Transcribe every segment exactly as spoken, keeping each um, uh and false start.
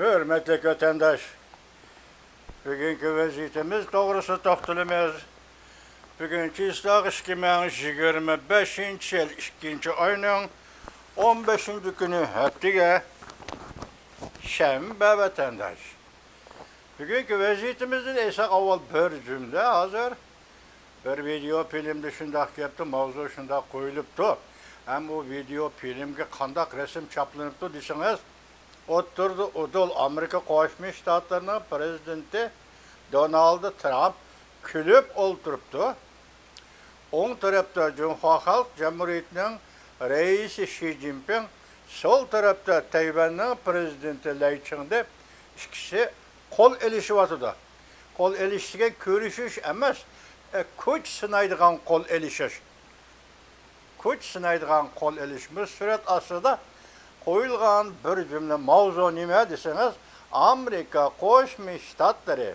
ھۆرمەتلىك ۋەتەنداش، بۈگۈنكى ۋەزىيىتىمىز توغرىسىدا توختىلىمىز. بۈگۈن چىسلاق ئىككى مىڭ يىگىرمە بەشىنچى يىل ئىككىنچى ئاينىڭ ئون بەشىنچى كۈنى، ھەپتىگە شەنبە ۋەتەنداش. بۈگۈنكى ۋەزىيىتىمىزدىن ئېيتساق، ئاۋۋال بىر جۈملە ھازىر بىر ۋىدېئو فىلىمدە شۇنداق گەپتۇ، ماۋزۇ شۇنداق قويۇلۇپتۇ. ھەم ئۇ ۋىدېئو فىلىمگە قانداق رەسىم چاپلىنىپتۇ دېسىڭىز، ئوتتۇرىدا ئۇدۇل ئامېرىكا قوشما شتاتلىرىنىڭ پرېزىدېنتى دونالد ترامپ كۈلۈپ ئولتۇرۇپتۇ. ئوڭ تەرەپتە جۇڭخۇا خەلق جۇمھۇرىيىتىنىڭ رەئىسى شى جىنپىڭ، سول تەرەپتە تەيۋەننىڭ پرېزىدېنتى لەي چىڭدې، ئىككىسى قول ئېلىشىۋاتىدۇ. قول ئېلىش دېگەن كۆرۈشۈش ئەمەس، ئە، كۈچ سىنايدىغان قول ئېلىشىش. كۈچ سىنايدىغان قول ئېلىش. بۇ سۈرەت ئاستىدا قويۇلغان بىر جۈملە ماۋزۇ نېمە دېسىڭىز، ئامېرىكا قوشما شتاتلىرى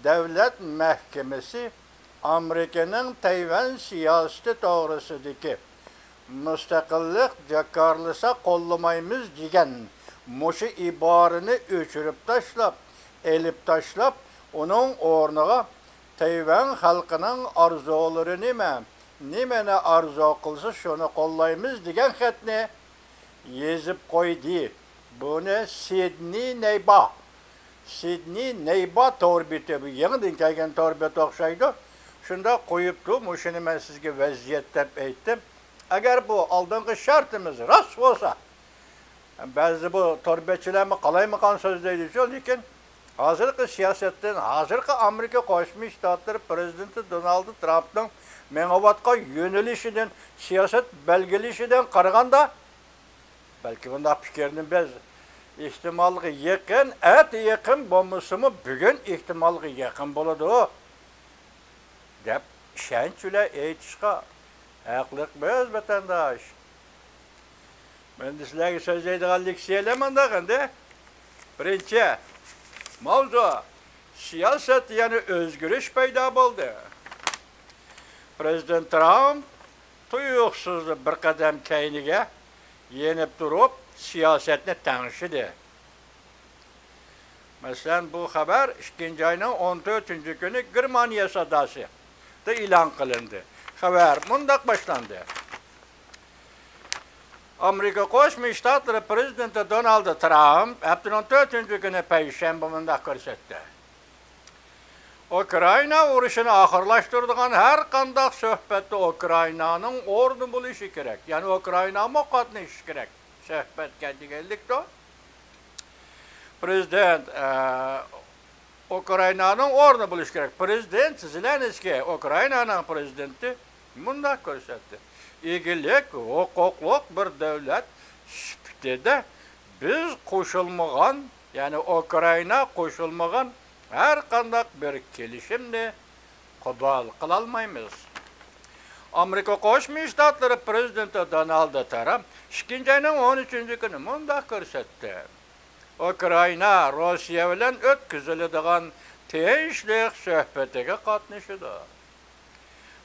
دۆلەت مەھكىمىسى ئامېرىكىنىڭ تەيۋەن سىياسىتى توغرىسىدىكى مۇستەقىللىق جاكارلىسا قوللىمايمىز دېگەن مۇشۇ ئىبارىنى ئۆچۈرۈپ تاشلاپ، ئېلىپ تاشلاپ، ئۇنىڭ ئورنىغا تەيۋەن خەلقىنىڭ ئارزۇلىرى نېمە، نېمىنى ئارزۇ قىلسا شۇنى قوللايمىز دېگەن خەتنى يېزىپ قويدى. بۇنى سىدنېي نەيبا، سىدنېي نەيبا تور بېتى، بۇ يېڭىدىن كەلگەن تور بېتى ئوخشايدۇ. شۇنداق قويۇپتۇ، مۇشۇنى مەن سىزگە ۋەزىيەت دەپ ئېيتتىم. ئەگەر بۇ ئالدىنقى شەرتىمىز راست بولسا، بەزى بۇ تور بەتچىلەرمۇ قالايمىقان سۆزلەيدىچۇ، لېكىن ھازىرقى سىياسەتتىن، ھازىرقى ئامېرىكا قوشما شتاتلىرى پرېزىدېنتى دونالد ترامپنىڭ مېڭىۋاتقان يۆنىلىشىدىن، سىياسەت بەلگىلىشىدىن قارىغاندا، بەلكى بۇنداق پىكىرنى بىز ئېھتىمالغا يېقىن، ئەتە يېقىن بولمىسىمۇ، بۈگۈن ئېھتىمالغا يېقىن بولىدۇ، دەپ ئىشەنچ بىلەن ئېيتىشقا ھەقلىقمىز، ۋەتەنداش. مەن سىلەرگە سۆزلەيدىغان لېكسىيەلەر مۇنداق ئەمدى. بىرىنچى، ماۋزۇ، سىياسەتتە يەنە ئۆزگىرىش پەيدا بولدى. پرېزىدېنت ترامپ تۇيۇقسىزلا بىر قەدەم كەينىگە يېنىپ تۇرۇپ، سىياسەتنى تەڭشىدى. مەسىلەن، بۇ خەۋەر ئىككىنچى ئاينىڭ ئون تۆتىنچى كۈنى گېرمانىيە ساداسىدا ئېلان قىلىندى. خەۋەر مۇنداق باشلاندى. ئامېرىكا قوشما شتاتلىرى پرېزىدېنتى دونالد ترامپ ھەپتىنىڭ تۆتىنچى كۈنى پەيشەنبە مۇنداق كۆرسەتتى. ئۇكرائىنا ئۇرۇشىنى ئاخىرلاشتۇرىدىغان ھەر قانداق سۆھبەتتە ئۇكرائىنانىڭ ئورنى بولۇشى كېرەك. يەنى ئۇكرائىنامۇ قاتنىشىشى كېرەك سۆھبەتكە دېگەنلىكتۇ. پرېزىدېنت، ئە، ئۇكرائىنانىڭ ئورنى بولۇشى كېرەك. پرېزىدېنت زېلېنسكىي، ئۇكرائىنانىڭ پرېزىدېنتى مۇنداق كۆرسەتتى. ئىگىلىك ھوقۇقلۇق بىر دۆلەت سۈپىتىدە بىز قوشۇلمىغان، يەنى ئۇكرائىنا قوشۇلمىغان ھەر قانداق بىر كېلىشىمنى قوبۇل قىلالمايمىز. ئامېرىكا قوشما شتاتلىرى پرېزىدېنتى دونالد ترامپ ئىككىنچى ئاينىڭ ئون ئۈچىنچى كۈنى مۇنداق كۆرسەتتى. ئۇكرائىنا روسىيە بىلەن ئۆتكۈزۈلىدىغان تىنچلىق سۆھبىتىگە قاتنىشىدۇ.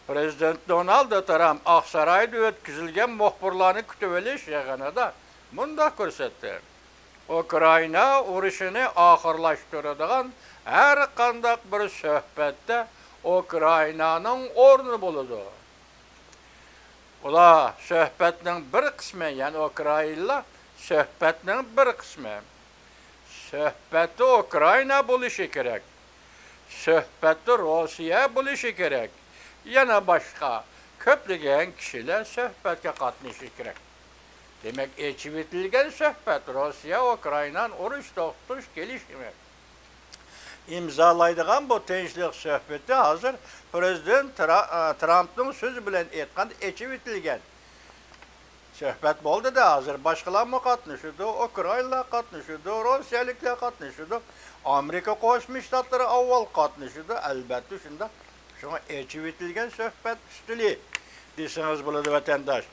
پرېزىدېنت دونالد ترامپ ئاقسارايدا ئۆتكۈزۈلگەن مۇخبىرلارنى كۈتۈۋېلىش يىغىنىدا مۇنداق كۆرسەتتى: ئۇكرائىنا ئۇرۇشىنى ئاخىرلاشتۇرىدىغان ھەر قانداق بىر سۆھبەتتە ئۇكرائىنانىڭ ئورنى بولىدۇ. ئۇلار سۆھبەتنىڭ بىر قىسمى، يەنى ئۇكرائىنلار سۆھبەتنىڭ بىر قىسمى. سۆھبەتتە ئۇكرائىنا بولۇشى كېرەك. سۆھبەتتە روسىيە بولۇشى كېرەك. يەنە باشقا كۆپلىگەن كىشىلەر سۆھبەتكە قاتنىشىشى كېرەك. دېمەك، ئېچىۋېتىلگەن سۆھبەت، روسىيە ئۇكرائىنانى ئۇرۇش توختىتىش كېلىشىمى ئىمزالايدىغان بۇ تىنچلىق سۆھبىتى ھازىر پرېزىدېنت ترا-، ئە، ترامپنىڭ سۆزى بىلەن ئېيتقاندا ئېچىۋېتىلگەن سۆھبەت بولدى-دە، ھازىر باشقىلارمۇ قاتنىشىدۇ، ئۇكرائىنلار قاتنىشىدۇ، روسىيەلىكلەر قاتنىشىدۇ، ئامېرىكا قوشما شتاتلىرى ئاۋۋال قاتنىشىدۇ، ئەلۋەتتە شۇنداق. شۇڭا ئېچىۋېتىلگەن سۆھبەت ئۈستىلى دېسىڭىز بولىدۇ، ۋەتەنداش.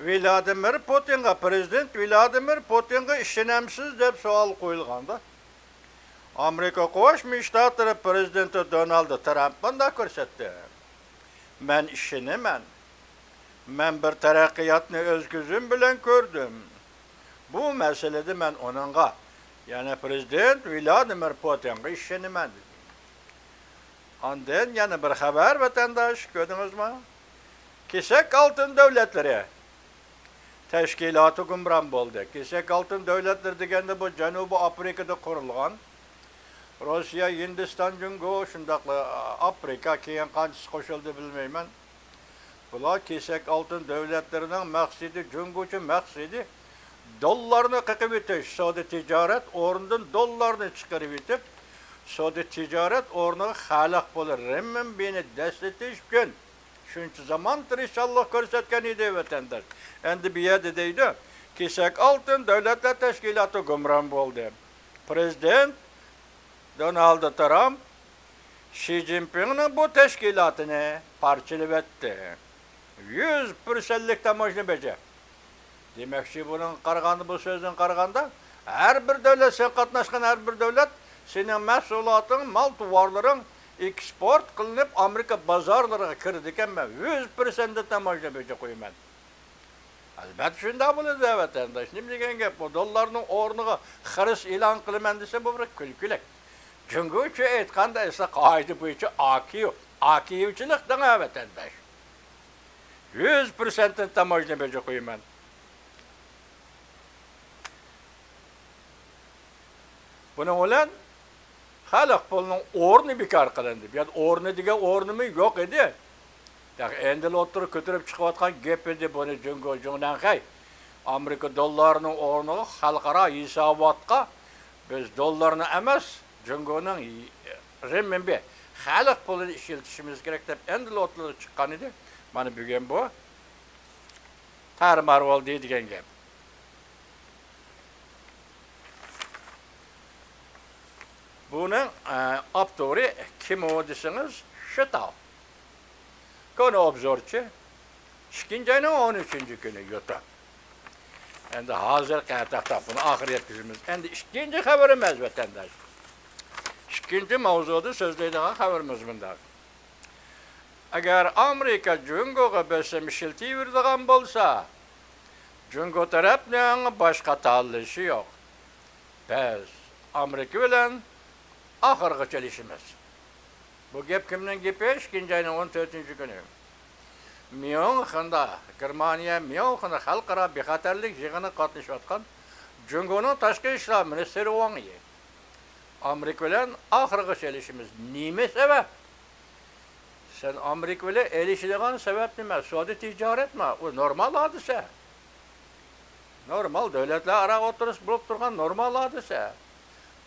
ۋىلادىمىر پۇتىنغا، پرېزىدېنت ۋىلادىمىر پۇتىنغا ئىشىنەمسىز دەپ سوئال قويۇلغاندا، ئامېرىكا قوشما شتاتلىرى پرېزىدېنتى دونالد ترامپ مۇنداق كۆرسەتتى: مەن ئىشىنىمەن. مەن بىر تەرەققىياتنى ئۆز كۆزۈم بىلەن كۆردۈم. بۇ مەسىلىدە مەن ئۇنىڭغا يەنە پرېزىدېنت ۋلادىمىر پۇتىنغا ئىشىنىمەن دېدى. ئاندىن يەنە بىر خەۋەر، ۋەتەنداش، كۆردىڭىزمۇ؟ كېسەك ئالتۇن دۆلەتلىرى تەشكىلاتى گۇمران بولدى. كېسەك ئالتۇن دۆلەتلىرى دېگەندە، بۇ جەنۇبىي ئافرىقىدا قۇرۇلغان، روسىيە، ھىندىستان، جۇڭگو، شۇنداقلا ئافرىقا، كېيىن قانچىسى قوشۇلدى بىلمەيمەن. بۇلار كېسەك ئالتۇن دۆلەتلىرىنىڭ مەقسىتى، جۇڭگوچە مەقسىتى، دوللارنى قېقىۋېتىش، سودا تىجارەت ئورنىدىن دوللارنى چىقىرىۋېتىپ، سودا تىجارەت ئورنىغا خەلق پۇلى، رېنمىنبىنى دەسسىتىش ئۈچۈن شۇنچە زامان تىرىشچانلىق كۆرسەتكەن ئىدى، ۋەتەنداش. ئەمدى بۇ يەردە دەيدۇ، كېسەك ئالتۇن دۆلەتلەر تەشكىلاتى گۇمران بولدى. پرېزىدېنت دونالد ترامپ شى جىنپىڭنىڭ بۇ تەشكىلاتىنى پارچىلىۋەتتى. يۈز پىرسەنتلىك تاموژنا بېجى. دېمەكچى، بۇنىڭغا قارىغاندا، بۇ سۆزدىن قارىغاندا، ھەر بىر دۆلەت، سەن قاتناشقان ھەر بىر دۆلەت، سېنىڭ مەھسۇلاتىڭ، مال تۇۋارلىرىڭ ئېكسپورت قىلىنىپ، ئامېرىكا بازارلىرىغا كىرىدىكەن، مەن يۈز پىرسەنتتىن تاموژنا بېجى قويىمەن. ئەلۋەتتە، شۇنداق بولىدۇ، ۋەتەنداش. نېمە دېگەن گەپ بۇ؟ دوللارنىڭ ئورنىغا خىرىس ئېلان قىلىمەن دېسە، بۇ بىر كۈلكىلىك. جۇڭگوچە ئېيتقاندا، ئەسلى قائىدە بويىچە ئاكىيۇ، ئاكىيۇچىلىق دەڭە، ۋەتەنداش. يۈز پىرسەنتتىن تاموژنا بېجى قويىمەن. بۇنىڭ بىلەن خەلق پۇلىنىڭ ئورنى بىكار قىلىندى. بۇ يەردە ئورنى دېگەن ئورنىمۇ يوق ئىدى. تېخى ئەندىلا ئوتتۇرىغا كۆتۈرۈپ چىقىۋاتقان گەپ ئىدى. بۇنى جۇڭگو، جۇڭنەنخەي ئامېرىكا دوللارىنىڭ ئورنىغا خەلقئارا ھېساباتقا بىز دوللارنى ئەمەس، جۇڭگونىڭ رېنمىنبى، خەلق پۇلىنى ئىشلىتىشىمىز كېرەك دەپ ئەندىلا ئوتتۇرىغا چىققان ئىدى. مانا بۈگۈن بۇ تارمار بولدى دېگەن گەپ. بۇنىڭ، ئە، ئاپتورى كىم ئۇ دېسىڭىز، شىتاۋ. كونا ئوبزورچى. ئىككىنچى ئاينىڭ ئون ئۈچىنچى كۈنى يۇتۇپ. ئەمدى ھازىرقى ئەتراپتا بۇنى ئاخىرى يەتكۈزىمىز. ئەمدى ئىككىنچى خەۋىرىمىز، ۋەتەنداش. ئىككىنچى ماۋزۇدا سۆزلەيدىغان خەۋىرىمىز مۇنداق. ئەگەر ئامېرىكا جۇڭگوغا بېسىم ئىشلىتىۋېرىدىغان بولسا، جۇڭگو تەرەپنىڭ باشقا تاللىشى يوق. بىز ئامېرىكا بىلەن ئاخىرغىچە ئېلىشىمىز. بۇ گەپ كىمنىڭ گېپى؟ ئىككىنچى ئاينىڭ ئون تۆتىنچى كۈنى ميۇنخېندا، گېرمانىيە ميۇنخېندا خەلقئارا بىخەتەرلىك يىغىنىغا قاتنىشىۋاتقان جۇڭگونىڭ تاشقى ئىشلار مىنىستىرى ۋاڭ يى. ئامېرىكا بىلەن ئاخىرغىچە ئېلىشىمىز. نېمە سەۋەب؟ سەن ئامېرىكا بىلەن ئېلىشىدىغان سەۋەب نېمە؟ سودا تىجارەتمۇ؟ ئۇ نورمال ھادىسە. نورمال، دۆلەتلەر ئارا ئوتتۇرىسىدا بولۇپ تۇرغان نورمال ھادىسە.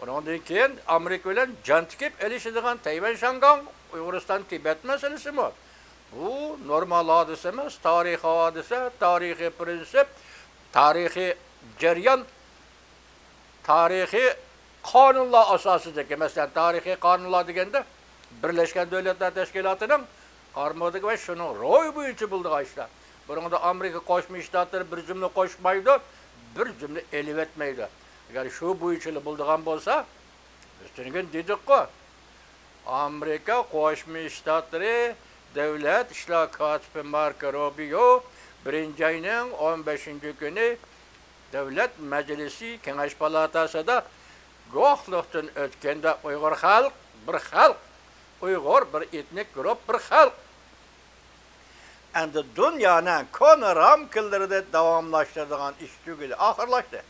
ئۇنىڭدىن كېيىن ئامېرىكا بىلەن جان تىكىپ ئېلىشىدىغان تەيۋەن، شياڭگاڭ، ئۇيغۇرىستان، تىبەت مەسىلىسىمۇ. بۇ نورمال ھادىسە ئەمەس، تارىخىي ھادىسە، تارىخىي پىرىنسىپ، تارىخىي جەريان. تارىخىي قانۇنلار ئاساسىدىكى، مەسىلەن، تارىخىي قانۇنلار دېگەندە، بىرلەشكەن دۆلەتلەر تەشكىلاتىنىڭ قارمىقىدىكى ۋە شۇنىڭ روھى بويىچە بولىدىغان ئىشلار. بۇنىڭدا ئامېرىكا قوشما شتاتلىرى بىر جۈملە قوشمايدۇ، بىر جۈملە ئېلىۋەتمەيدۇ. ئەگەر شۇ بويىچىلا بولىدىغان بولسا، بىز تۈنۈگۈن دېدۇققۇ، ئامېرىكا قوشما شتاتلىرى دۆلەت ئىشلار كاتىپى ماركو روبىيو بىرىنچى ئاينىڭ ئون بەشىنچى كۈنى دۆلەت مەجلىسى كېڭەش پالاتاسىدا گۇۋاھلىقتىن ئۆتكەندە، ئۇيغۇر خەلق بىر خەلق، ئۇيغۇر بىر ئېتنىك گۇرۇھ، بىر خەلق. ئەمدى دۇنيانىڭ كونا رامكىلىرىدا داۋاملاشتۇرىدىغان ئىش تۈگىدى، ئاخىرلاشتى.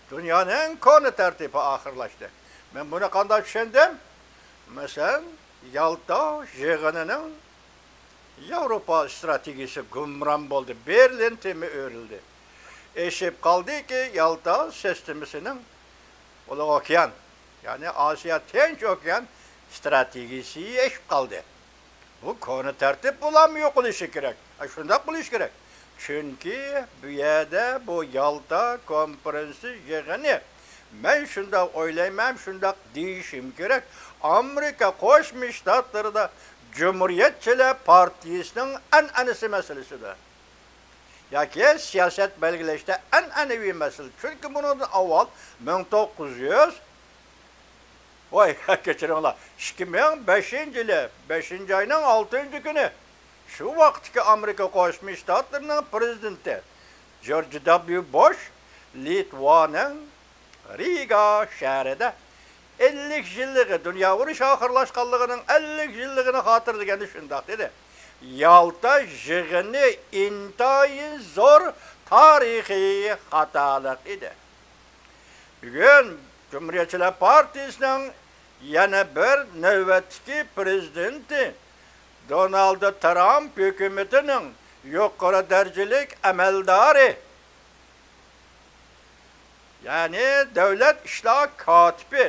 دۇنيانىڭ كونا تەرتىپى ئاخىرلاشتى. مەن بۇنى قانداق چۈشەندىم؟ مەسىلەن، يالتا يىغىنىنىڭ ياۋروپا ئىستراتېگىيىسى گۇمران بولدى. بېرلىن تېمى ئۆرۈلدى. ئېشىپ قالدىكى، يالتا سىستېمىسىنىڭ ئۇلۇغ ئوكيان، يەنى ئاسىيا تىنچ ئوكيان ئىستراتېگىيىسى ئېشىپ قالدى. بۇ كونا تەرتىپ، بۇلارمۇ يوقىلىشى كېرەك. ئە، شۇنداق بولۇشى كېرەك. چۈنكى بۇ يەردە بۇ يالتا كونفېرېنسى يىغىنى، مەن شۇنداق ئويلايمەن، شۇنداق دېيىشىم كېرەك، ئامېرىكا قوشما شتاتلىرىدا جۇمھۇرىيەتچىلەر پارتىيىسىنىڭ ئەنئەنىسى مەسىلىسىدە. ياكى سىياسەت بەلگىلەشتە ئەنئەنىۋى مەسىلە. چۈنكى بۇنىڭدىن ئاۋۋال مىڭ توققۇز يۈز، ۋاي، كەچۈرۈڭلار، ئىككى مىڭ بەشىنچى يىلى بەشىنچى ئاينىڭ ئالتىنچى كۈنى شۇ ۋاقىتتىكى ئامېرىكا قوشما شتاتلىرىنىڭ پرېزىدېنتى جورج دابليۇ بوش لىتۋانىڭ رىگا شەھىرىدە ئەللىك يىللىقى، دۇنيا ئۇرۇشى ئاخىرلاشقانلىقىنىڭ ئەللىك يىللىقىنى خاتىرىلىگەندە شۇنداق دېدى: يالتا يىغىنى ئىنتايىن زور تارىخىي خاتالىق ئىدى. بۈگۈن جۇمھۇرىيەتچىلەر پارتىيىسىنىڭ يەنە بىر نۆۋەتتىكى پىرېزىدېنتى، دونالد ترامپ ھۆكۈمىتىنىڭ يۇقىرى دەرىجىلىك ئەمەلدارى، يەنى دۆلەت ئىشلار كاتىپى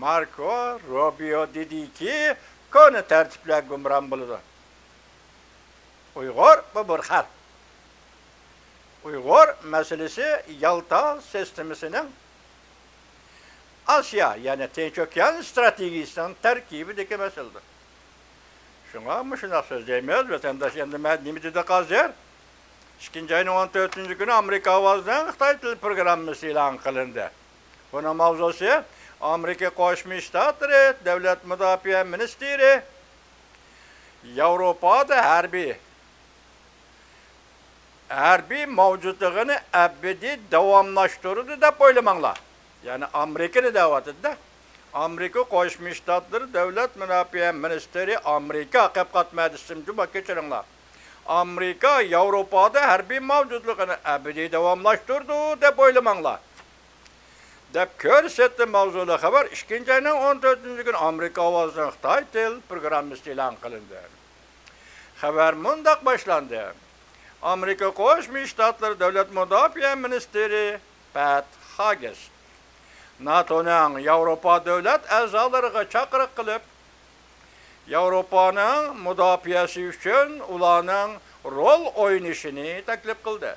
ماركو روبىيو دېدىكى، كونا تەرتىپلەر گۇمران بولىدۇ. ئۇيغۇر، بۇ بىر خەلق. ئۇيغۇر مەسىلىسى يالتا سىستېمىسىنىڭ، ئاسىيا، يەنى تىنچ ئوكيان ستراتېگىيىسىنىڭ تەركىبىدىكى مەسىلىدۇر. شۇڭا مۇشۇنداق سۆزلەيمىز، ۋەتەنداش. ئەمدى مەن نېمە دېدۇق ھازىر؟ ئىككىنچى ئاينىڭ ئون تۆتىنچى كۈنى ئامېرىكا ئاۋازىنىڭ خىتاي تىل پروگراممىسى ئېلان قىلىندى. بۇنىڭ ماۋزۇسى ئامېرىكا قوشما شتاتلىرى دۆلەت مۇداپىئە مىنىستىرى ياۋروپادا ھەربىي ھەربىي مەۋجۇتلۇقىنى ئەبەدىي داۋاملاشتۇرىدۇ دەپ ئويلىماڭلار. يەنى ئامېرىكىنى دەۋاتىدۇ-دە. ئامېرىكا قوشما شتاتلىرى دۆلەت مۇداپىئە مىنىستىرى، ئامېرىكا، قېپ قاتماي دېسىم جۇمۇ، كەچۈرۈڭلار. ئامېرىكا ياۋروپادا ھەربىي مەۋجۇتلۇقىنى ئەبەدىي داۋاملاشتۇرىدۇ دەپ ئويلىماڭلار، دەپ كۆرسەتتى ماۋزۇلۇق خەۋەر. ئىككىنچى ئاينىڭ ئون تۆتىنچى كۈنى ئامېرىكا ئاۋازىنىڭ خىتاي تىل پروگراممىسى ئېلان قىلىندى. خەۋەر مۇنداق باشلاندى: ئامېرىكا قوشما شتاتلىرى دۆلەت مۇداپىئە مىنىستىرى پەت خاگېس ناتونىڭ ياۋروپا دۆلەت ئەزالىرىغا چاقىرىق قىلىپ، ياۋروپانىڭ مۇداپىئەسى ئۈچۈن ئۇلارنىڭ رول ئوينىشىنى تەكلىپ قىلدى.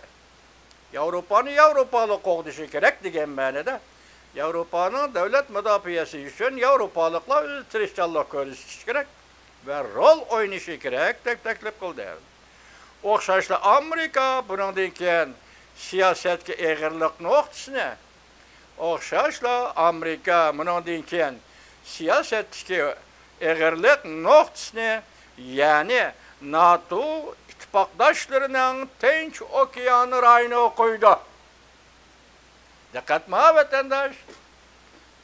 ياۋروپانى ياۋروپالىق قوغدىشى كېرەك دېگەن مەنىدە، ياۋروپانىڭ دۆلەت مۇداپىئەسى ئۈچۈن ياۋروپالىقلار ئۆز تىرىشچانلىق كۆرسىتىشى كېرەك ۋە رول ئوينىشى كېرەك، دەپ تەكلىپ قىلدى. ئوخشاشلا ئامېرىكا بۇنىڭدىن كېيىن سىياسەتكە ئېغىرلىق نۇقتىسىنى، ئوخشاشلا ئامېرىكا بۇنىڭدىن كېيىن سىياسەتتىكى ئېغىرلىق نۇقتىسىنى، يەنى ناتو ئىتتىپاقداشلىرىنىڭ تىنچ ئوكيان رايونىغا قويىدۇ. دىققەت ماڭا، ۋەتەنداش!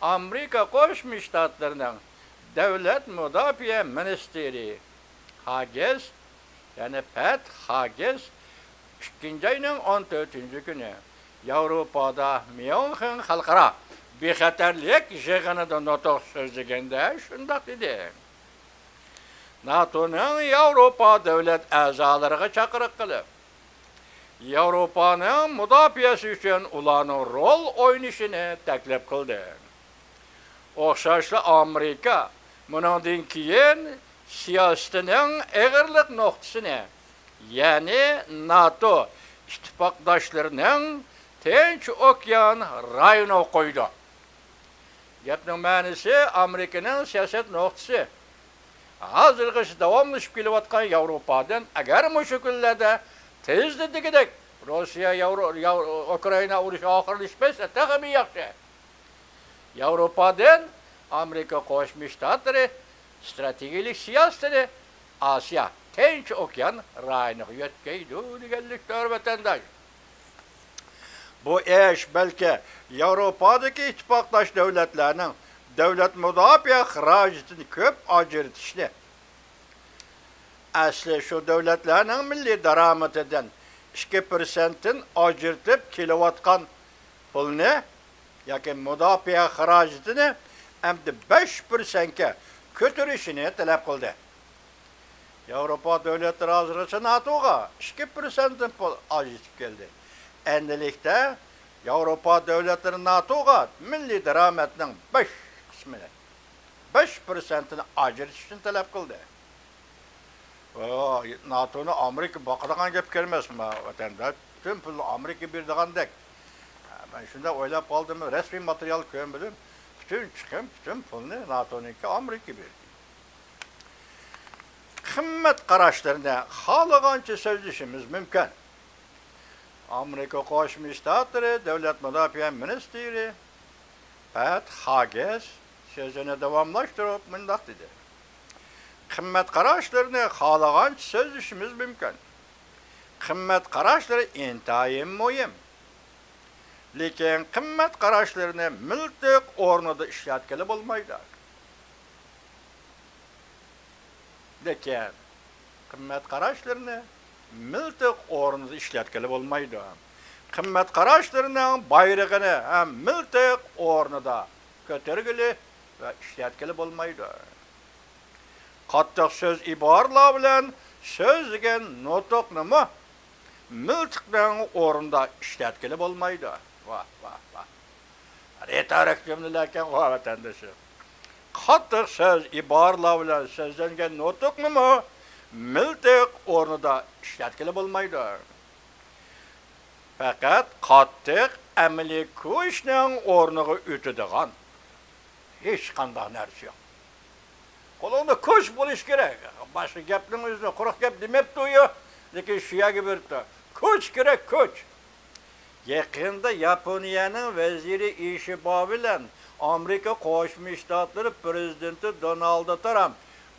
ئامېرىكا قوشما شتاتلىرىنىڭ دۆلەت مۇداپىئە مىنىستىرى خاگېس، يەنى پەت خاگېس، ئىككىنچى ئاينىڭ ئون تۆتىنچى كۈنى ياۋروپادا ميۇنخېن خەلقئارا بىخەتەرلىك يىغىنىدا نۇتۇق سۆزلىگەندە شۇنداق دېدى: ناتونىڭ ياۋروپا دۆلەت ئەزالىرىغا چاقىرىق قىلىپ، ياۋروپانىڭ مۇداپىئەسى ئۈچۈن ئۇلارنىڭ رول ئوينىشىنى تەكلىپ قىلدى. ئوخشاشلا ئامېرىكا بۇنىڭدىن كېيىن سىياسىتىنىڭ ئېغىرلىق نۇقتىسىنى، يەنى ناتو ئىتتىپاقداشلىرىنىڭ تىنچ ئوكيان رايونىغا قويىدۇ. گەپنىڭ مەنىسى، ئامېرىكىنىڭ سىياسەت نۇقتىسى ھازىرغىچە داۋاملىشىپ كېلىۋاتقان ياۋروپادىن، ئەگەر مۇشۇ كۈنلەردە تېزلا دېگۈدەك روسىيە، ياۋرو-، ياۋ-، ئۇكرائىنا ئۇرۇشى ئاخىرلىشىپ كەتسە تېخىمۇ ياخشى. ياۋروپادىن ئامېرىكا قوشما شتاتلىرى ستراتېگىيەلىك سىياسىتىنى ئاسىيا، تىنچ ئوكيان رايونىغا يۆتكەيدۇ دېگەنلىكتۇر، ۋەتەنداش. بۇ ئىش بەلكى ياۋروپادىكى ئىتتىپاقداش دۆلەتلەرنىڭ دۆلەت مۇداپىئە خىراجىتىنى كۆپ ئاجرىتىشنى، ئەسلى شۇ دۆلەتلەرنىڭ مىللىي دارامىتىدىن ئىككى پىرسەنتتىن ئاجرىتىپ كېلىۋاتقان پۇلنى ياكى مۇداپىئە خىراجىتىنى ئەمدى بەش پىرسەنتكە كۆتۈرۈشىنى تەلەپ قىلدى. ياۋروپا دۆلەتلىرى ھازىرغىچە ناتوغا ئىككى پىرسەنتتىن پۇل ئاجرىتىپ كەلدى. ئەمدىلىكتە ياۋروپا دۆلەتلىرى ناتوغا مىللىي دارامەتنىڭ بەش قىسمىنى، بەش پىرسەنتىنى ئاجرىتىشنى تەلەپ قىلدى. ئۇ، ناتونى ئامېرىكا باقىدىغان گەپكە كىرمەسمۇ، ۋەتەنداش؟ پۈتۈن پۇلنى ئامېرىكا بېرىدىغاندەك. مەن شۇنداق ئويلاپ قالدىم، رەسمىي ماتېرىيال كۆرمىدىم. پۈتۈن چىقىم، پۈتۈن پۇلنى ناتونىڭكى ئامېرىكا بېرىدۇ. قىممەت قاراشلىرىنى خالىغانچە سۆزلىشىمىز مۇمكىن. ئامېرىكا قوشما شتاتلىرى دۆلەت مۇداپىئە مىنىستىرى پەت خاگېس سۆزىنى داۋاملاشتۇرۇپ مۇنداق دېدى: قىممەت قاراشلىرىنى خالىغانچە سۆزلىشىمىز مۇمكىن. قىممەت قاراشلىرى ئىنتايىن مۇھىم. لېكىن قىممەت قاراشلىرىنى مىلتىق ئورنىدا ئىشلەتكىلى بولمايدۇ. لېكىن قىممەت قاراشلىرىنى مىلتىق ئورنىدا ئىشلەتكىلى بولمايدۇ. قىممەت قاراشلىرىنىڭ بايرىقىنى ھەم مىلتىق ئورنىدا كۆتۈرگىلى ۋە ئىشلەتكىلى بولمايدۇ. قاتتىق سۆز ئىبارىلەر بىلەن سۆزلىگەن نۇتۇقنىمۇ مىلتىقنىڭ ئورنىدا ئىشلەتكىلى بولمايدۇ. ۋاھ، ۋاھ، ۋاھ. رېتورىك جۈملىلەركەن، ۋا ۋەتەندىشىم. قاتتىق سۆز ئىبارىلەر بىلەن سۆزلەنگەن نۇتۇقنىمۇ مىلتىق ئورنىدا ئىشلەتكىلى بولمايدۇ. پەقەت قاتتىق ئەمەلىي كۈچنىڭ ئورنىغا ئۆتىدىغان ھېچقانداق نەرسە يوق. قولۇڭدا كۈچ بولۇش كېرەك. باشقا گەپنىڭ ئۆزىنى قۇرۇق گەپ دېمەپتۇ-يۇ، لېكىن شۇ يەرگە بېرىپتۇ. كۈچ كېرەك، كۈچ. يېقىندا ياپونىيەنىڭ ۋەزىرى ئىشىبا بىلەن ئامېرىكا قوشما شتاتلىرى پىرېزىدېنتى دونالد ترامپ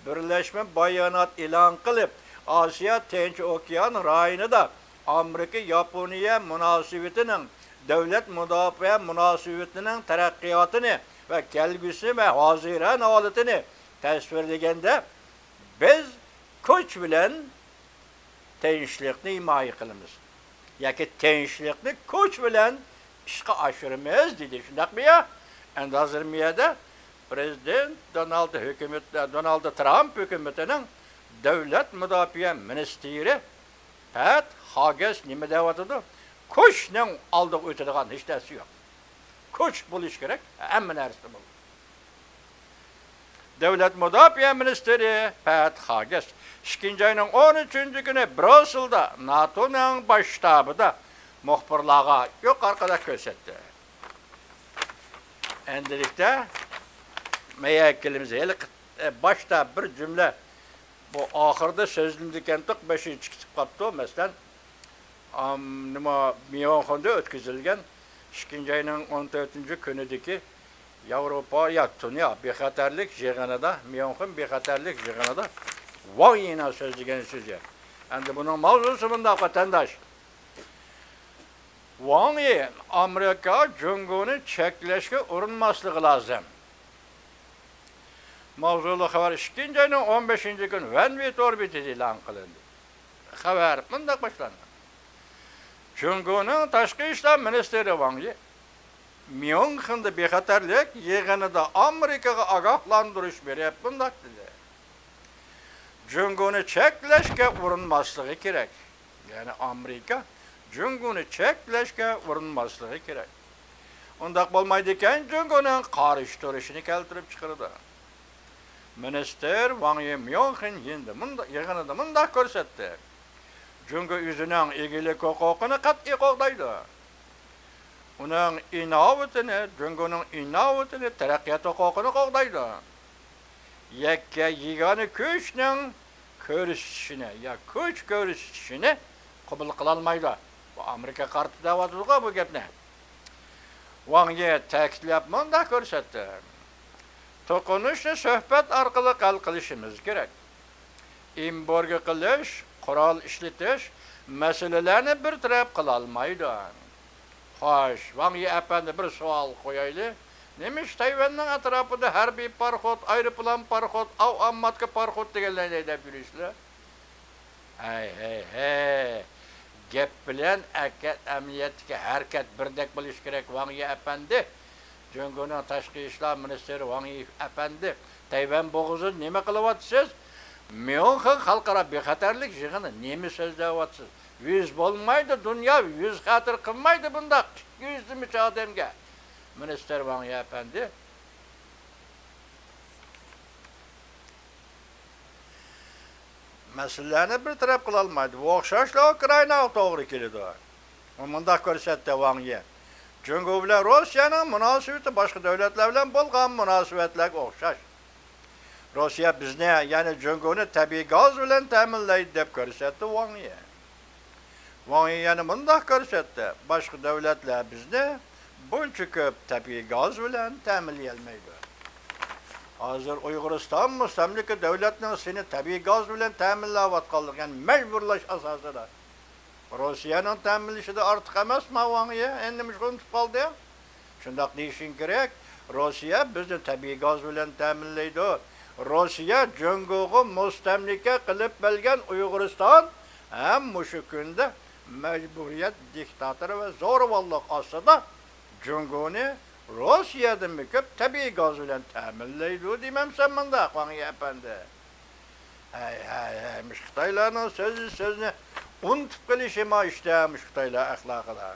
بىرلەشمە بايانات ئېلان قىلىپ، ئاسىيا تىنچ ئوكيان رايونىدا ئامېرىكا ياپونىيە مۇناسىۋىتىنىڭ، دۆلەت مۇداپىئە مۇناسىۋىتىنىڭ تەرەققىياتىنى ۋە كەلگۈسى ۋە ھازىران ھالىتىنى تەسۋىرلىگەندە، بىز كۈچ بىلەن تىنچلىقنى ھىمايە قىلىمىز ياكى تىنچلىقنى كۈچ بىلەن ئىشقا ئاشۇرىمىز، دېدى. شۇنداقمۇ يا؟ ئەمدى ھازىر مۇ يەردە پىرېزىدېنت دونالد ھۆكۈمىتى، دونالد ترامپ ھۆكۈمىتىنىڭ دۆلەت مۇداپىئە مىنىستىرى پەت خاگەس نېمە دەۋاتىدۇ؟ كۈچنىڭ ئالدىغا ئۆتىدىغان ھېچ نەرسە يوق. كۈچ بولۇش كېرەك، ھەممە نەرسىدە بولىدۇ. دۆلەت مۇداپىئە مىنىستىرى پەت خاگەس ئىككىنچى ئاينىڭ ئون ئۈچىنچى كۈنى بريۇسسېلدا ناتونىڭ باش شتابىدا مۇخبىرلارغا يۇقىرىقىدەك كۆرسەتتى. ئەندىلىكتە مەيەگە كېلىمىز. ھېلىقى، ئە، باشتا بىر جۈملە بۇ ئاخىرىدا سۆزلىنىدىكەنتۇق، بەشىنچى كېتىپ قاپتۇ. مەسىلەن، ئام، نېمە، ميۇنخېندا ئۆتكۈزۈلگەن ئىككىنچى ئاينىڭ ئون تۆتىنچى كۈنىدىكى ياۋروپا يا دۇنيا بىخەتەرلىك يىغىنىدا، ميۇنخېن بىخەتەرلىك يىغىنىدا ۋاڭ يىنىڭ سۆزلىگەن سۆزى. ئەمدى بۇنىڭ ماۋزۇسى مۇنداق، ۋەتەنداش. ۋاڭ يى ئامېرىكا جۇڭگونى چەكلەشكە ئۇرۇنماسلىقى لازىم. ماۋزۇلۇق خەۋەر ئىككىنچى ئاينىڭ ئون بەشىنچى كۈنى ۋەن ۋېي تور بېتىدە ئېلان قىلىندى. خەۋەر مۇنداق باشلاندى. جۇڭگونىڭ تاشقى ئىشلار مىنىستىرى ۋاڭ يى ميۇنخېندا بىخەتەرلىك يىغىنىدا ئامېرىكىغا ئاگاھلاندۇرۇش بېرىپ مۇنداق دېدى: جۇڭگونى چەكلەشكە ئۇرۇنماسلىقى كېرەك. يەنى ئامېرىكا جۇڭگونى چەكلەشكە ئۇرۇنماسلىقى كېرەك. ئۇنداق بولمايدىكەن، جۇڭگونىڭ قارشى تۇرۇشىنى كەلتۈرۈپ چىقىرىدۇ. مىنىستىر ۋاڭ يى ميۇنخېن يىندا مۇندا-، يىغىنىدا مۇنداق كۆرسەتتى: جۇڭگو ئۆزىنىڭ ئىگىلىك ھوقۇقىنى قەتئىي قوغدايدۇ. ئۇنىڭ ئىناۋىتىنى، جۇڭگونىڭ ئىناۋىتىنى، تەرەققىيات ھوقۇقىنى قوغدايدۇ. يەككە يېگانە كۈچنىڭ كۆرسىتىشىنى يا كۈچ كۆرسىتىشىنى قوبۇل قىلالمايدۇ. بۇ ئامېرىكا قارىتىپ دەۋاتىدىغۇ بۇ گەپنى. ۋاڭ يى تەكىتلەپ مۇنداق كۆرسەتتى: توقۇنۇشنى سۆھبەت ئارقىلىق ھەل قىلىشىمىز كېرەك. ئېمبارگو قىلىش، قورال ئىشلىتىش مەسىلىلەرنى بىر تەرەپ قىلالمايدۇ. خوش، ۋاڭ يى ئەپەندى، بىر سوئال قويايلى. نېمىش تەيۋەننىڭ ئەتراپىدا ھەربىي پاراخوت، ئايروپىلان پاراخوت، ئاۋ ئامماتكا پاراخوت دېگەنلەرنى ھەيدەپ يۈرىسىلەر؟ ھەي، ھەي، ھەي. گەپ بىلەن ئەركەت-، ئەمەلىيەتتىكى ھەرىكەت بىردەك بولۇشى كېرەك، ۋاڭ يى ئەپەندى. جۇڭگونىڭ تاشقى ئىشلار مىنىستىرى ۋاڭ يى ئەپەندى، تەيۋەن بوغۇزىدا نېمە قىلىۋاتىسىز؟ ميۇنخېن خەلقئارا بىخەتەرلىك يىغىنى نېمە سۆزلەۋاتىسىز؟ يۈز بولمايدۇ، دۇنيا يۈز خەتىرە قىلمايدۇ بۇنداق ئىككى يۈز نېمىچە ئادەمگە. مىنىستىر ۋاڭ يى ئەپەندى، مەسىلىلەرنى بىر تەرەپ قىلالمايدۇ. بۇ ئوخشاشلا ئۇكرائىناغا توغرا كېلىدۇ. ئۇ مۇنداق كۆرسەتتى، ۋاڭ يى: جۇڭگو بىلەن روسىيەنىڭ مۇناسىۋىتى باشقا دۆلەتلەر بىلەن بولغان مۇناسىۋەتلەرگە ئوخشاش. روسىيە بىزنى، يەنى جۇڭگونى تەبىئىي گاز بىلەن تەمىنلەيدۇ، دەپ كۆرسەتتى ۋاڭ يى. ۋاڭ يى يەنە مۇنداق كۆرسەتتى: باشقا دۆلەتلەر بىزنى بۇنچە كۆپ تەبىئىي گاز بىلەن تەمىنلىيەلمەيدۇ. ھازىر ئۇيغۇرىستان مۇستەملىكە دۆلەتنىڭ سېنى تەبىئىي گاز بىلەن تەمىنلەۋاتقانلىقى، يەنى مەجبۇرلاش ئاساسىدا روسىيەنىڭ تەمىنلىشىدە ئارتۇق ئەمەسما ۋاڭ يى؟ ئەمدى نېمىشقا ئۇنتۇپ قالدى؟ شۇنداق دېيىشىڭ كېرەك، روسىيە بىزنى تەبىئىي گاز بىلەن تەمىنلەيدۇ. روسىيە جۇڭگوغا مۇستەملىكە قىلىپ بەرگەن ئۇيغۇرىستان ھەم مۇشۇ كۈندە مەجبۇرىيەت، دىكتاتور ۋە زورىۋاللىق ئاستىدا جۇڭگونى روسىيەدىنمۇ كۆپ تەبىئىي گاز بىلەن تەمىنلەيدۇ دېمەمسەن مۇنداق، ۋاڭ يى ئەپەندى؟ ھەي، ھەي، ھەي، مۇشۇ خىتايلارنىڭ سۆزى سۆزنى ئۇنتۇپ قېلىشىما ئىشتە، مۇشۇ خىتايلار ئەخلاقىدا.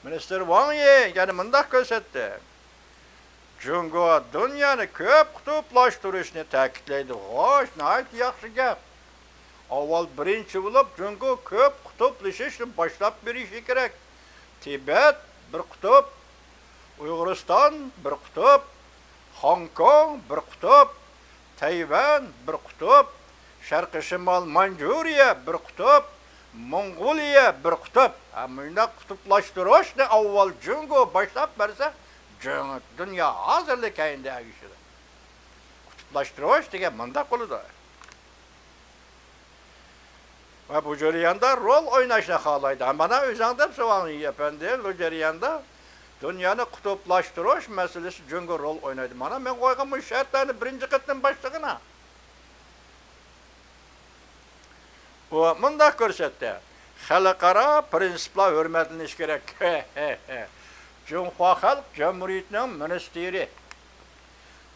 مىنىستىر ۋاڭ يى يەنە مۇنداق كۆرسەتتى. جۇڭگو دۇنيانى كۆپ قۇتۇپلاشتۇرۇشنى تەكىتلەيدۇ. خوش، ناھايىتى ياخشى گەپ. ئاۋۋال بىرىنچى بولۇپ جۇڭگو كۆپ قۇتۇپلىشىشنى باشلاپ بېرىشى كېرەك. تىبەت بىر قۇتۇپ، ئۇيغۇرىستان بىر قۇتۇپ، خوڭكوڭ بىر قۇتۇپ، تەيۋەن بىر قۇتۇپ، شەرقىي شىمال مانجۇرىيە بىر قۇتۇپ، موڭغۇلىيە بىر قۇتۇپ. ھە، مۇنداق قۇتۇپلاشتۇرۇشنى ئاۋۋال جۇڭگو باشلاپ بەرسە، جۇڭ-، دۇنيا ھازىرلا كەينىدە ئەگىشىدۇ. قۇتۇپلاشتۇرۇش دېگەن مۇنداق بولىدۇ. ۋە بۇ جەرياندا رول ئويناشنى خالايدۇ. مانا ئۆزۈڭ دەپ سوراڭ، ئەپەندى، بۇ جەرياندا دۇنيانى قۇتۇپلاشتۇرۇش مەسىلىسى جۇڭگو رول ئوينايدۇ. مانا مەن قويغان بۇ شەرتلەرنى بىرىنچى قېتىم باشلىغىنا. ئۇ مۇنداق كۆرسەتتى، خەلقئارا پىرىنسىپلار ھۆرمەتلىنىشى كېرەك. جۇڭخۇا خەلق جۇمھۇرىيىتىنىڭ مىنىستىرى،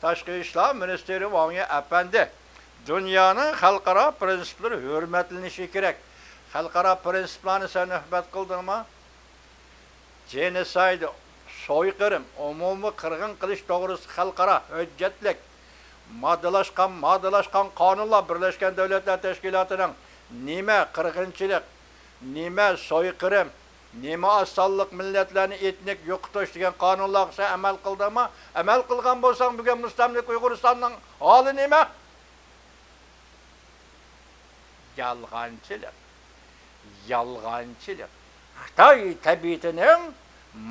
تاشقى ئىشلار مىنىستىرى ۋاڭ يى ئەپەندى، دۇنيانىڭ خەلقئارا پىرىنسىپلىرى ھۆرمەتلىنىشى كېرەك. خەلقئارا پىرىنسىپلارنى سەن ھۆرمەت قىلدىڭمۇ؟ جېنوسايد، سويقىرىم، ئومۇمىي قىرغىن قىلىش توغرىسىدا خەلقئارا ھۆججەتلىك، ماددىلاشقان، ماددىلاشقان قانۇنلار، بىرلەشكەن دۆلەتلەر تەشكىلاتىنىڭ نېمە قىرغىنچىلىق، نېمە سويقىرىم، نېمە ئاز سانلىق مىللەتلەرنى ئېتنىك يوقىتىش دېگەن قانۇنلارغا سەن ئەمەل قىلدىڭمۇ؟ ئەمەل قىلغان بولساڭ، بۈگۈن مۇستەملىكە ئۇيغۇرىستاننىڭ ھالى نېمە؟ يالغانچىلىق. يالغانچىلىق. خىتاي تەبىئىتىنىڭ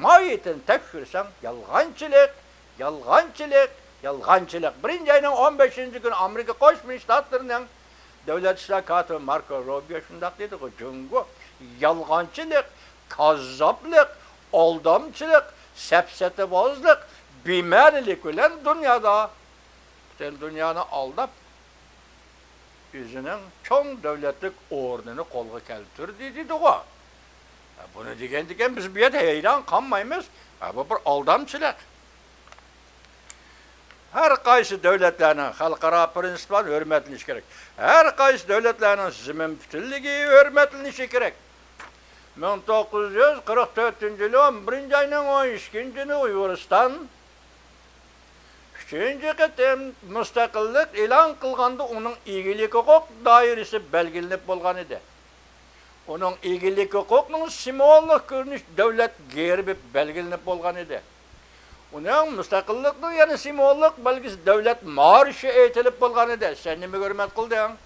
ماھىيىتىنى تەكشۈرسەڭ، يالغانچىلىق، يالغانچىلىق، يالغانچىلىق. بىرىنچى ئاينىڭ ئون بەشىنچى كۈنى ئامېرىكا قوشما شتاتلىرىنىڭ دۆلەت ئىشلار كاتىپى ماركو روبىيو شۇنداق دېدىغۇ، جۇڭگو يالغانچىلىق، كاززاپلىق، ئالدامچىلىق، سەپسەتىۋازلىق، بىمەنىلىك بىلەن دۇنيادا پۈتۈن دۇنيانى ئالداپ، ئۆزىنىڭ چوڭ دۆلەتلىك ئورنىنى قولغا كەلتۈردى دېدىغۇ. بۇنى دېگەندىكىن بىز بۇ يەردە ھەيران قالمايمىز. بۇ بىر ئالدامچىلىق. ھەر قايسى دۆلەتلەرنىڭ خەلقئارا پىرىنسىپلارنى ھۆرمەتلىنىشى كېرەك. ھەر قايسى دۆلەتلەرنىڭ زېمىن پۈتۈنلۈكى ھۆرمەتلىنىشى كېرەك. مىڭ توققۇز يۈز قىرىق تۆتىنچى يىلى ئون بىرىنچى ئاينىڭ ئون ئىككىنچى كۈنى ئۇيغۇرىستان ئۈچىنچى قېتىم مۇستەقىللىق ئېلان قىلغاندا ئۇنىڭ ئىگىلىك ھوقۇق دائىرىسى بەلگىلىنىپ بولغان ئىدى. ئۇنىڭ ئىگىلىك ھوقۇقنىڭ سىمۋوللۇق كۆرۈنۈش دۆلەت گېربى بەلگىلىنىپ بولغان ئىدى. ئۇنىڭ مۇستەقىللىقنىڭ يەنە سىمۋوللۇق بەلگىسى دۆلەت مارشى ئېيتىلىپ بولغان ئىدى. سەن نېمىگە ھۆرمەت قىلدىڭ؟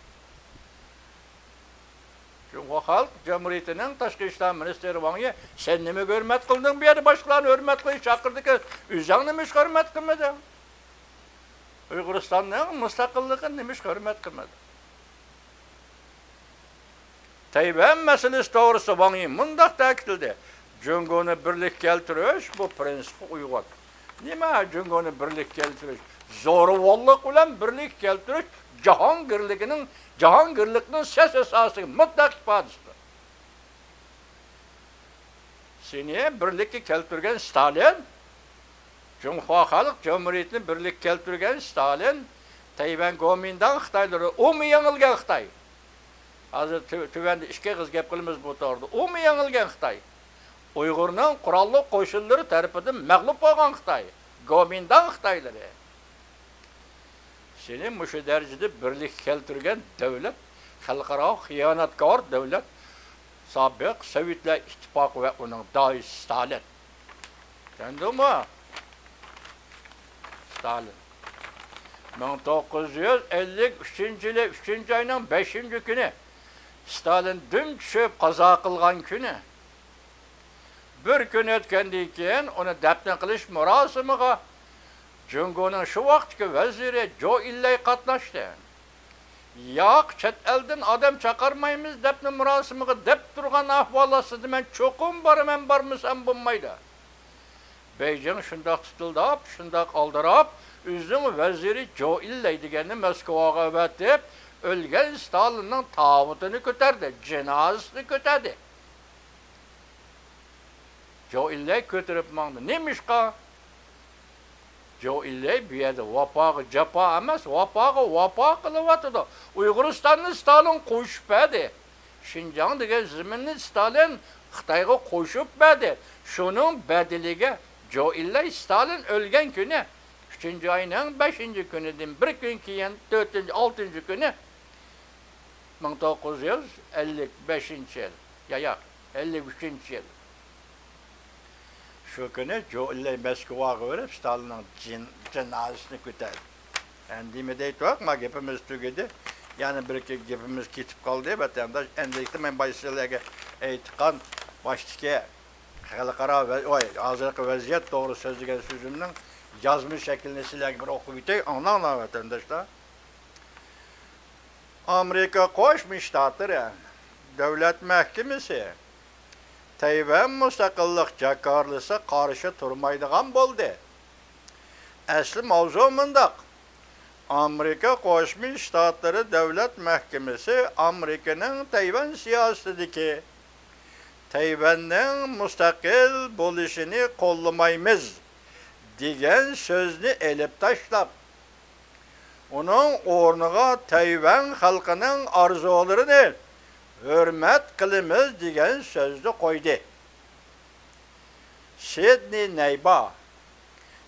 جۇڭخۇا خەلق جۇمھۇرىيىتىنىڭ تاشقى ئىشلار مىنىستىرى ۋاڭ يى، سەن نېمىگە ھۆرمەت قىلدىڭ؟ بۇ يەردە باشقىلارنى ھۆرمەت قىلىش چاقىردىكى، ئۆزۈڭ نېمىشقا ھۆرمەت قىلمىدىڭ؟ ئۇيغۇرىستاننىڭ مۇستەقىللىقىنى نېمىشقا ھۆرمەت قىلمىدىڭ؟ تەيۋەن مەسىلىسى توغرىسىدا ۋاڭ يى مۇنداق تەكىتلىدى، جۇڭگونى بىرلىككە كەلتۈرۈش بۇ پىرىنسىپقا ئۇيغۇن. نېمە جۇڭگونى بىرلىككە كەلتۈرۈش؟ زورىۋاللىق بىلەن بىرلىككە كەلتۈرۈش جاھانگىرلىكىنىڭ، جاھانگىرلىقنىڭ سەس ئاساسىدىكى مۇتلەق ئىپادىسىدۇر. سېنى بىرلىككە كەلتۈرگەن ستالىن، جۇڭخۇا خەلق جۇمھۇرىيىتىنى بىرلىككە كەلتۈرگەن ستالىن، تەيۋەن گومىنداڭ خىتايلىرى، ئۇمۇ يېڭىلگەن خىتاي. ھازىر تۆ-، تۆۋەندە ئىككى ئېغىز گەپ قىلىمىز بۇ توغرىدا. ئۇمۇ يېڭىلگەن خىتاي. ئۇيغۇرنىڭ قوراللىق قوشۇنلىرى تەرىپىدىن مەغلۇپ بولغان خىتاي. گومىنداڭ خىتايلىرى. سېنى مۇشۇ دەرىجىدە بىرلىككە كەلتۈرگەن دۆلەت، خەلقئارا خىيانەتكار دۆلەت، سابىق سوۋېتلار ئىتتىپاقى ۋە ئۇنىڭ دائىسى ستالىن. چۈشەندىڭمۇ؟ ستالىن. مىڭ توققۇز يۈز ئەللىك ئۈچىنچى يىلى ئۈچىنچى ئاينىڭ بەشىنچى كۈنى ستالىن دۈم چۈشۈپ قازا قىلغان كۈنى. بىر كۈن ئۆتكەندىن كېيىن ئۇنى دەپنە قىلىش مۇراسىمىغا جۇڭگونىڭ شۇ ۋاقىتتىكى ۋەزىرى جو ئىنلەي قاتناشتى. ياق، چەت ئەلدىن ئادەم چاقىرمايمىز دەپنى مۇراسىمىغا دەپ تۇرغان ئەھۋال ئاستىدا مەن چوقۇم بارىمەن، بارمىسام بولمايدۇ. بېيجىڭ شۇنداق تىتىلداپ، شۇنداق ئالدىراپ، ئۆزىنىڭ ۋەزىرى جو ئىللەي دېگەننى موسكۋاغا ئەۋەتىپ، ئۆلگەن ستالىننىڭ تاۋۇتىنى كۆتەردى، جىنازىسىنى كۆتەردى. جو ئىللەي كۆتۈرۈپ ماڭدى. نېمىشقا؟ جو ئىللەي بۇ يەردە ۋاپاغا جاپا ئەمەس، ۋاپاغا ۋاپا قىلىۋاتىدۇ. ئۇيغۇرىستاننى ستالىن قوشۇپ بەردى. شىنجاڭ دېگەن زېمىننى ستالىن خىتايغا قوشۇپ بەردى. شۇنىڭ بەدىلىگە جو ئىللەي ستالىن ئۆلگەن كۈنى، ئۈچىنچى ئاينىڭ بەشىنچى كۈنىدىن بىر كۈن كېيىن، تۆتىنچى، ئالتىنچى كۈنى، مىڭ توققۇز يۈز ئەللىك بەشىنچى يىل، يا، ياق، ئەللىك ئۈچىنچى يىل. شۇ كۈنى جو ئىللەي مەسكۇۋاغا بېرىپ، ستالىننىڭ جىن-، جىنازىسىنى كۆتەردى. ئەمدى نېمە دەيتتۇق؟ ما گېپىمىز تۈگىدى. يەنە بىر ئىككى گېپىمىز كېتىپ قالدى، ۋەتەنداش. ئەمدىلىكتە مەن بايا سىلەرگە ئېيتقان باشتىكى خەلقئارا ۋە-، ۋاي، ھازىرقى ۋەزىيەت توغرا سۆزلىگەن سۆزۈمنىڭ يازما شەكلىنى سىلەرگە بىر ئوقۇپ ئۆتەي، ئاڭلاڭلار، ۋەتەنداشلار. ئامېرىكا قوشما شتاتلىرى دۆلەت مەھكىمىسى تەيۋەن مۇستەقىللىق جاكارلىسا قارشى تۇرمايدىغان بولدى. ئەسلى ماۋزۇ مۇنداق. ئامېرىكا قوشما شتاتلىرى دۆلەت مەھكىمىسى ئامېرىكىنىڭ تەيۋەن سىياسىتىدىكى تەيۋەننىڭ مۇستەقىل بولۇشىنى قوللىمايمىز دېگەن سۆزنى ئېلىپ تاشلاپ، ئۇنىڭ ئورنىغا تەيۋەن خەلقىنىڭ ئارزۇلىرىنى ھۆرمەت قىلىمىز دېگەن سۆزنى قويدى. سىدنېي نەيبا،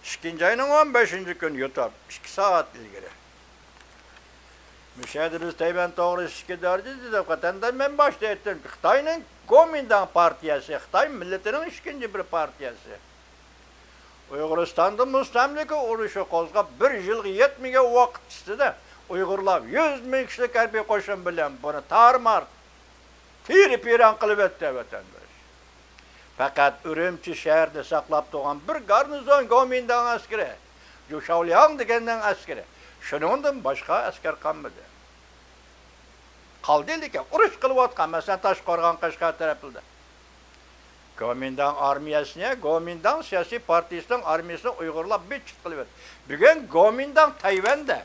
ئىككىنچى ئاينىڭ ئون بەشىنچى كۈنى يۇتۇپ، ئىككى سائەت ئىلگىرى. مۇشۇ يەردە بىز تەيۋەن توغرىسىدا ئىككى دەرىجە دېدۇق، ۋەتەنداش، مەن باشتا ئېيتتىم، خىتاينىڭ گومىنداڭ پارتىيەسى، خىتاي مىللىتىنىڭ ئىككىنچى بىر پارتىيەسى. ئۇيغۇرىستاندا مۇستەملىكە ئۇرۇشى قوزغاپ، بىر يىلغا يەتمىگەن ۋاقىت ئىچىدە ئۇيغۇرلار يۈز مىڭ كىشىلىك ھەربىي قوشۇن بىلەن بۇنى تارمار، تېرە-پىرەڭ قىلىۋەتتى، ۋەتەنداش. پەقەت ئۈرۈمچى شەھىرىنى ساقلاپ تۇرغان بىر گارنىزون گومىنداڭ ئەسكىرى، جۇشاۋلياڭ دېگەننىڭ ئەسكىرى، شۇنىڭدىن باشقا ئەسكەر قالمىدى. قالدى، لېكىن ئۇرۇش قىلىۋاتقان، مەسىلەن، تاشقورغان، قەشقەر تەرەپلىرىدە. گومىنداڭ ئارمىيەسىنى، گومىنداڭ سىياسىي پارتىيىسىنىڭ ئارمىيەسىنى ئۇيغۇرلار بىر چېت قىلىۋەتتى. بۈگۈن گومىنداڭ تەيۋەندە.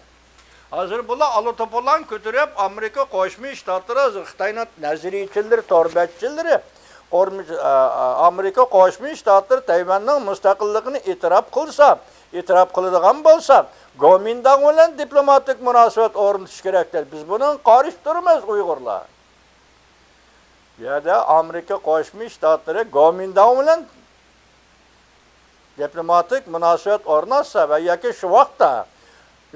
ھازىر بۇلار ئالا توپىلاڭ كۆتۈرۈپ، ئامېرىكا قوشما شتاتلىرى، ھازىر خىتاينىڭ نەزەرىيچىلىرى، تور بەتچىلىرى، ئورمىز-، ئا، ئا، ئامېرىكا قوشما شتاتلىرى تەيۋەننىڭ مۇستەقىللىقىنى ئېتىراپ قىلسا، ئېتىراپ قىلىدىغان بولسا، گومىنداڭ بىلەن دىپلوماتىك مۇناسىۋەت ئورنىتىش كېرەك دەيدۇ. بىز بۇنىڭغا قارشى تۇرىمىز، ئۇيغۇرلار. بۇ يەردە ئامېرىكا قوشما شتاتلىرى گومىنداڭ بىلەن دىپلوماتىك مۇناسىۋەت ئورناتسا ۋە ياكى شۇ ۋاقىتتا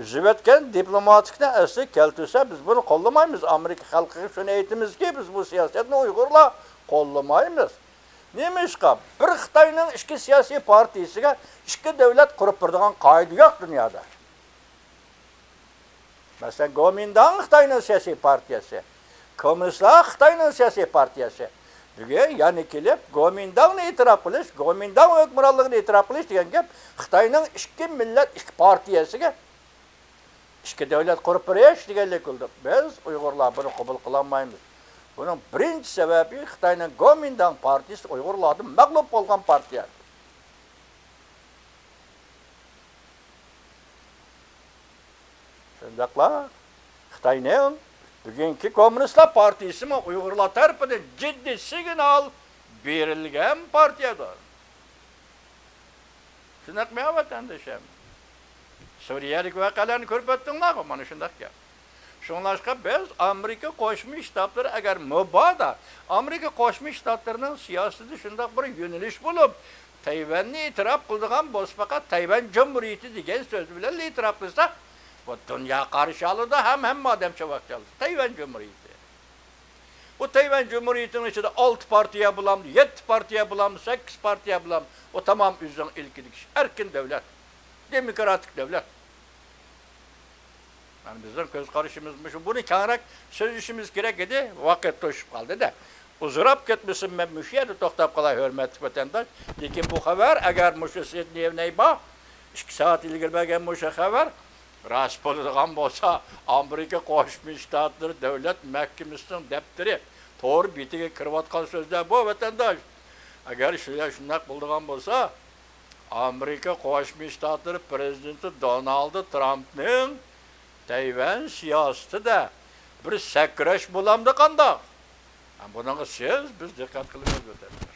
ئۈزۈۋەتكەن دىپلوماتىكنى ئەسلىگە كەلتۈرسە، بىز بۇنى قوللىمايمىز. ئامېرىكا خەلقىگە شۇنى ئېيتىمىزكى، بىز بۇ سىياسەتنى ئۇيغۇرلار قوللىمايمىز. نېمىشقا؟ بىر خىتاينىڭ ئىككى سىياسىي پارتىيىسىگە ئىككى دۆلەت قۇرۇپ بېرىدىغان قائىدە يوق دۇنيادا. مەسىلەن، گومىنداڭ خىتاينىڭ سىياسىي پارتىيەسى، كوممۇنىستلار خىتاينىڭ سىياسىي پارتىيەسى. بۈگۈن يەنە كېلىپ، گومىنداڭنى ئېتىراپ قىلىش، گومىنداڭ ھۆكۈمرانلىقىنى ئېتىراپ قىلىش دېگەن گەپ خىتاينىڭ ئىككى مىللەت، ئىككى پارتىيەسىگە ئىككى دۆلەت قۇرۇپ بېرىش دېگەنلىك بولدى. بىز ئۇيغۇرلار بۇنى قوبۇل قىلالمايمىز. بۇنىڭ بىرىنچى سەۋەبى خىتاينىڭ گومىنداڭ پارتىيىسى ئۇيغۇرلاردىن مەغلۇپ بولغان پارتىيە. شۇنداقلا خىتاينىڭ بۈگۈنكى كوممۇنىستلار پارتىيىسىمۇ ئۇيغۇرلار تەرىپىدىن جىددىي سىگنال بېرىلگەن پارتىيەدۇر. شۇنداقمۇ، ۋەتەندىشىم؟ سۈرىيەدىكى ۋەقەلەرنى كۆرۈپ ئۆتتۈڭلارغۇ، مانا شۇنداق گەپ. شۇڭلاشقا بىز ئامېرىكا قوشما شتاتلىرى، ئەگەر مۇبادا ئامېرىكا قوشما شتاتلىرىنىڭ سىياسىتىدە شۇنداق بىر يۆنىلىش بولۇپ، تەيۋەننى ئېتىراپ قىلىدىغان بولسا، پەقەت تەيۋەن جۇمھۇرىيىتى دېگەن سۆز بىلەن ئېتىراپ قىلسا، بۇ دۇنيا قارشى ئالىدۇ ھەم ھەممە ئادەم چاۋاك چالىدۇ. تەيۋەن جۇمھۇرىيىتى. بۇ تەيۋەن جۇمھۇرىيىتىنىڭ ئىچىدە ئالتە پارتىيە بولامدۇ، يەتتە پارتىيە بولامدۇ، سەككىز پارتىيە بولامدۇ، ئۇ تامام ئۆزىنىڭ ئىلكىدىكى ئىش. ئەركىن دۆلەت، دېموكراتىك دۆلەت. مانا بىزنىڭ كۆز قارىشىمىز مۇشۇ. بۇنى كەڭرەك سۆزلىشىمىز كېرەك ئىدى، ۋاقىت توشۇپ قالدى-دە. ئۇزىراپ كەتمىسۇن، مەن مۇشۇ يەردە توختاپ قالاي، ھۆرمەتلىك ۋەتەنداش. لېكىن بۇ خەۋەر، ئەگەر مۇشۇ سىدنېي نەيبا ئىككى سائەت ئىلگىرى بەرگەن مۇشۇ خەۋەر، راست بولىدىغان بولسا، ئامېرىكا قوشما شتاتلىرى دۆلەت مەھكىمىسىنىڭ دەپتىرى، تور بېتىگە كىرىۋاتقان سۆزلەر بۇ، ۋەتەنداش. ئەگەر شۇ، شۇنداق بولىدىغان بولسا، ئامېرىكا قوشما شتاتلىرى پرېزىدېنتى دونالد ترامپنىڭ تەيۋەن سىياسىتىدە بىر سەكرەش بولامدۇ قانداق؟ ھە، بۇنىڭغا سىز، بىز دىققەت قىلىمىز، ۋەتەنداش.